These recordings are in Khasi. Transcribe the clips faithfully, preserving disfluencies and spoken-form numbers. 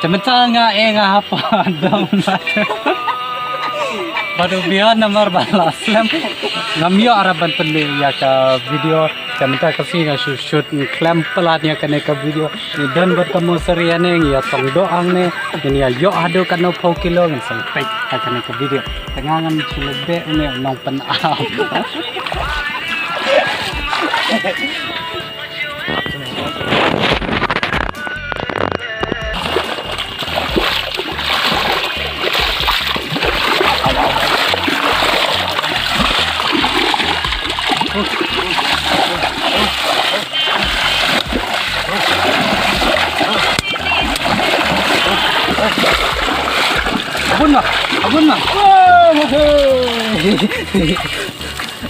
Te mynta nga ïeng ha pdeng bad u Bion namar ba la slem. Ngam ïoh ruh ban pynleit ïa ka video. Te mynta ka sngi nga shu shoot khlem palat ïa kane ka video. Ngi don bad ka mosari hangne, ngi ïa tong doh hangne, ngin ïa ïoh haduh katno phew kilo, ngin sa peit ha kane ka video. Te nga ngan shu leit beh une u nongpynap. Abun noh, abun noh.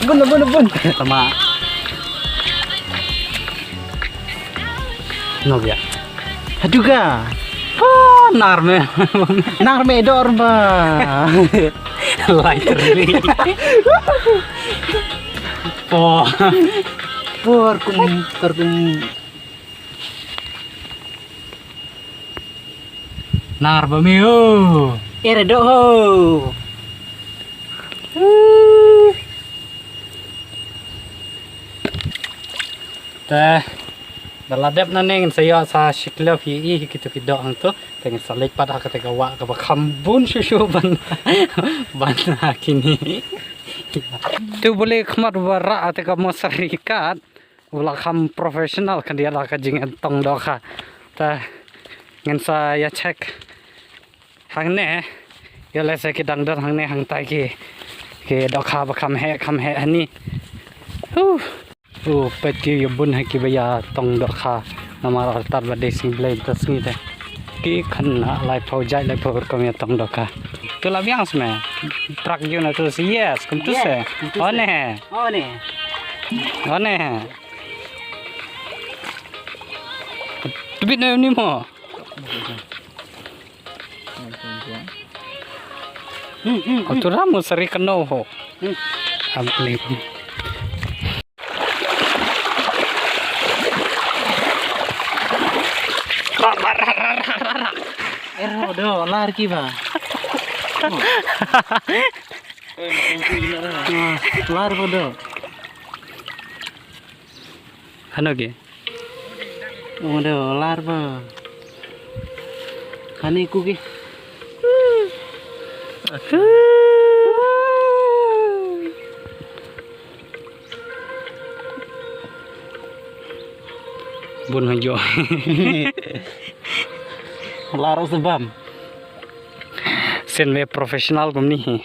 Abun, abun, abun. Tama. Nobia. Haduga. Oh, nar me. Nar me dor ba. Lai terli. Po. Por kum, por kum. Nar ba mi ho. Ere do ho. Te ba la dep nangne ngin sa ïoh sa shi kilo phi i hi kito ki doh hangto. Te ngin sa leit pat ha kata ka wah kaba kham bun shuh shuh ban ban ha kine. Tu bule khmat ba rah te ka mosari kat. U la kham professional khyndiat la ka jingtong dohkha. Te ngin sa ïa check hangne. Ïa lehse ki dang don hangne hangtai ki, ki dohkha ba kham heh kham heh hani. Huh. U peit ki ïa bun ha kiba ïa tong dohkha. Namar artat ba dei sngi Blei mynta sngi te. Ki khynnah laiphew jait laiphew rukom ïa tong dohkha. Tu la biang sma. Trak ïa na tu si yes, kumtu se. Kumtu se. One. One. One. Tebit na ni mo. Hmm, hmm, hmm. Atu ramu sari keno ho. Hmm. Abli. Ero do lar ki ba. Lar bodo. Hano ki? Udah lar ba. Hani ku ki. Bun hajo. Lar u sebam. Sen me professional kumni hi.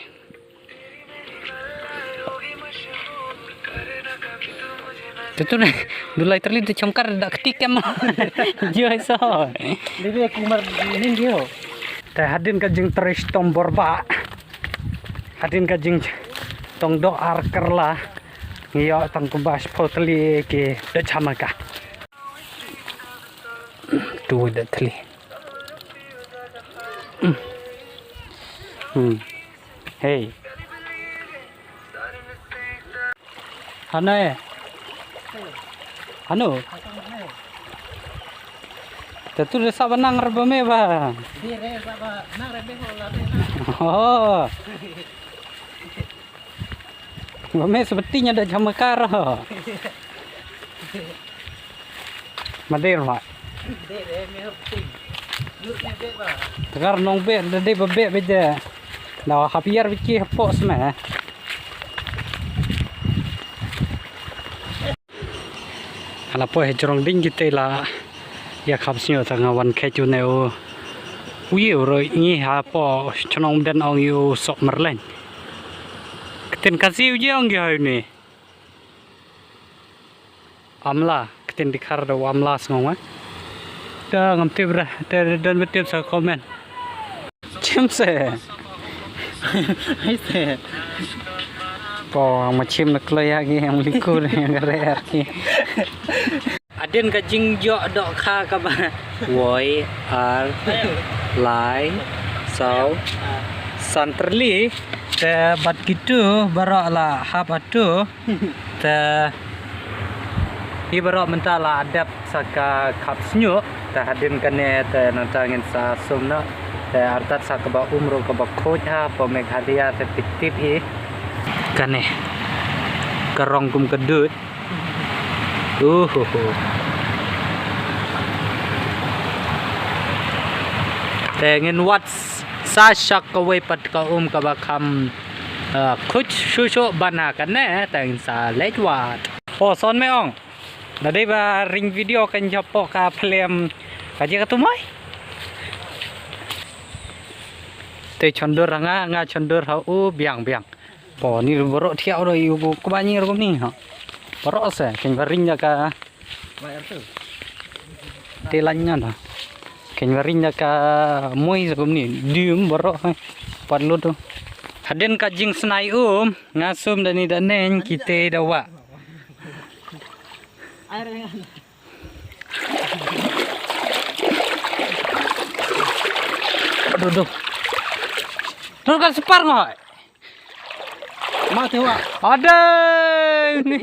Te tu ne, du lai terli te chongkar da kti kem. Joi so. Debe kumar ning dio. Te hadien ka jingtrei shitom bor ba. Hadien ka jingtong doh ar karla. Ngi ïoh tang kumba shiphew tylli ki doh chamaka. Tu da tylli. Hmm. Hey. Hano e? Hano? Te tu re sa ba nang re ba me ba. Oh. Ba me sepertinya da jam kar. Madir ma. Tegar nong be da dei ba be be de. Da hap ïar biki hapoh sma. Hala poi ha jrong ding kita la ïa khap snyo ta nga wan khet u ne u. U ïe u roi ngi hapoh chnong den ong ïu sok merleng. Ktin kasi u je ong gi hai ni. Amla, ktin dikhar da u amla sngong eh. Da ngam tip ra, da don ba tip sa comment. Chim se. Hai se. Po ma chim na kloi ya gi ang likur yang re ar ki. Adin ka jingjoh dohkha kaba. Woi ar lai saw san tylli. Te bad kitu baroh la hap atu. Te hi baroh mynta la dep sa ka khap snyuk. Te hadien kane te nangta ngin sa sum noh. Te artat sa kaba um ruh kaba khuid ha pdeng Meghalaya te phi tip hi. Kane ka rong kum ka dud. Uhuhu. Te ngin wad sa sha kawei pat ka um kaba kham, ah, khuid shuh shuh ban ha kane te ngin sa leit wad. O son me ong. Da dei ba ring video kan japoh ka film ka je ka tumai. Te chondur nga, nga chondur ha u biang biang. Po ni baroh thiah ro yu ko ba ni ro ni ha. Baroh se ken ba ring ka. Te lan nya da. Ken ba ring ka mui sa kum ni. Dim baroh hai. Pat lut tu. Hadien ka jingsnai um nga sum da ni da nen kite da wa. Aduh, aduh. Dur ka separ ngai. Ma te wa. Aduh ni.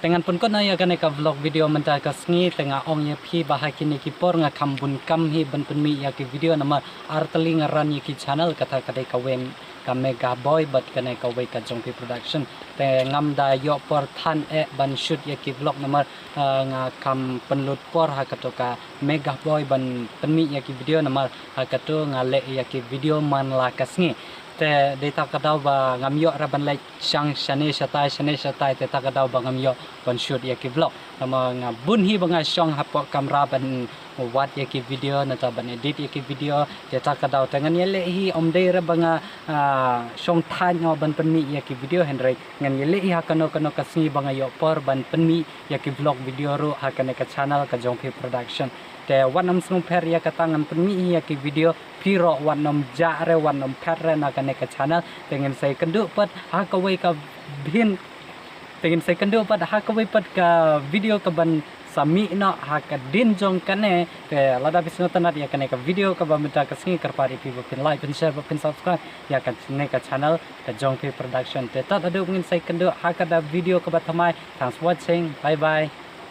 Te ngan pynkut noh ïa kane ka vlog video mynta ka sngi, te nga ong ïa phi ba ha kine ki por nga kham bun kam hi ban pynmih ïa ki video namar artylli nga run ïa ki channel, kata ka dei kawei ka Mega Boy bad kane kawei ka Jongphi Production. Te ngam da ïoh por than eh ban shoot ïa ki vlog namar, ah, nga kham pynlut por ha kato ka Mega Boy ban pynmih ïa ki video namar ha kato nga leh ïa ki video man la ka sngi. Te dei ta ka daw ba ngam ïoh ra ban leit shang shane shatai shane shatai, te ta ka daw ba ngam ïoh ban shoot ïa ki vlog. Namar nga bun hi ba nga shong hapoh kamra ban wad ïa ki video nata ban edit ïa ki video. Te ta ka daw te ngan ïaleh hi, ym dei ra ba nga, ah, shong thait noh ban pynmih ïa ki video, hynrei ngan ïaleh hi ha kano kano ka sngi ba nga ïoh por ban pynmih ïa ki vlog video ruh ha kane ka channel ka Jongphi Production. Te wat nym sngewpher ïa kata, ngan pynmih hi ïa ki video, phi ruh wat nym jah re, wat nym pher re na kane ka channel. Te ngin sa ïakynduh pat ha kawei ka bhin Te ngin sa ïakynduh pat ha kawei pat ka video kaban sa mih noh ha ka dien jong kane. Te lada phi sngewtynnat ïa kane ka video kaba mynta ka sngi, kyrpad ïa phi ba phin like, phin share, ba phin subscribe ïa kane ka channel ka Jongphi Production. Te tad haduh ngin sa ïakynduh ha ka da video kaba thymmai. Thanks for watching. Bye bye.